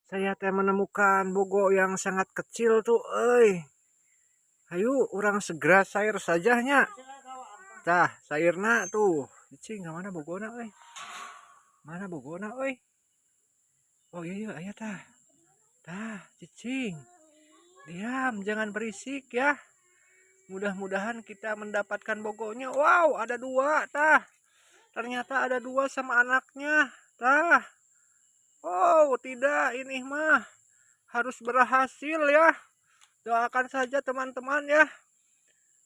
Saya teh menemukan bogo yang sangat kecil tuh, euy. Ayo urang segera sair saja nya. Tah, sairna tuh. Cicing ka mana bogona euy? Mana bogona euy? Oh iya iya aya tah. Tah, cicing. Diam, jangan berisik ya. Mudah-mudahan kita mendapatkan bogonya. Wow, ada dua tah. Ternyata ada dua sama anaknya. Tah. Oh, tidak, ini mah harus berhasil ya. Doakan saja teman-teman ya.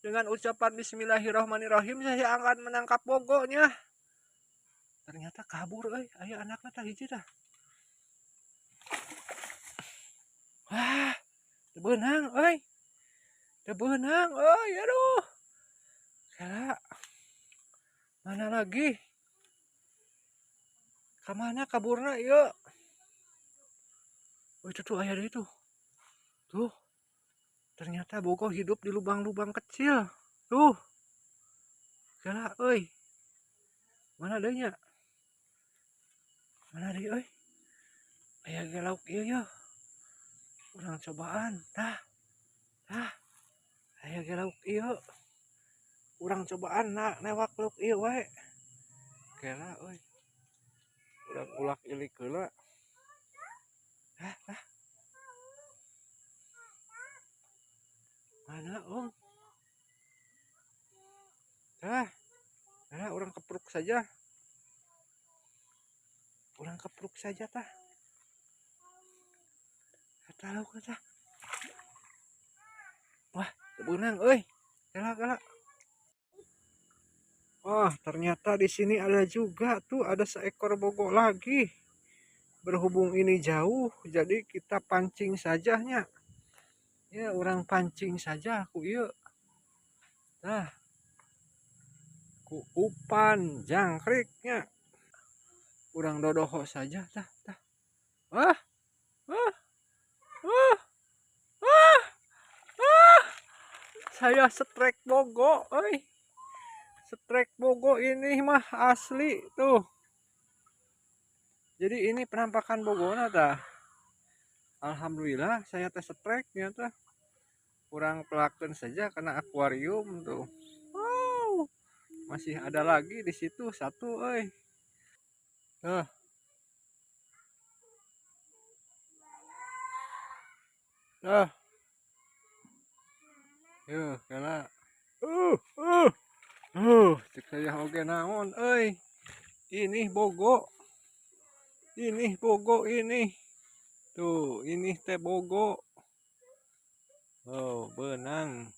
Dengan ucapan bismillahirrahmanirrahim saya akan menangkap bogonya. Ternyata kabur euy, aya anakna tah hiji tah. Wah, teu beunang euy. Teu beunang euy, aduh. Kela. Mana lagi? Kamana kaburna ieu? Oh, itu tuh aya deui tuh. Tuh. Ternyata bogo hidup di lubang-lubang kecil. Tuh. Kela euy. Mana deui nya? Mana deui euy? Aya ge lauk ieu yeuh. Urang cobaan tah. Tah. Aya ge lauk ieu. Urang cobaan na newak lauk ieu wae. Kela euy. Urang ulak ilik heula. Tah, tah. Mana, Om? Tah. Nah, urang kepruk saja. Urang kepruk saja tah. Eta lauk tah. Wah, teu beunang euy. Kela, kela. Wah, ternyata di sini ada juga tuh, ada seekor bogo lagi. Berhubung ini jauh, jadi kita pancing saja nya. Ya, orang pancing saja ku ieu. Nah, ku umpan jangkriknya. Urang dodoho saja tah, tah. Wah. Wah. Wah. Wah. Wah. Saya strike bogo euy. Strike bogo ini mah asli tuh. Jadi ini penampakan bogona tah. Alhamdulillah saya tes strike nya tah. Kurang pelaken saja karena akuarium tuh. Wow. Masih ada lagi di situ satu euy. Tuh. Tuh. Yuh, kena. Cek saya oge naon euy. Ini bogo. Ini bogo ini. Tuh, ini teh bogo. Oh, benang.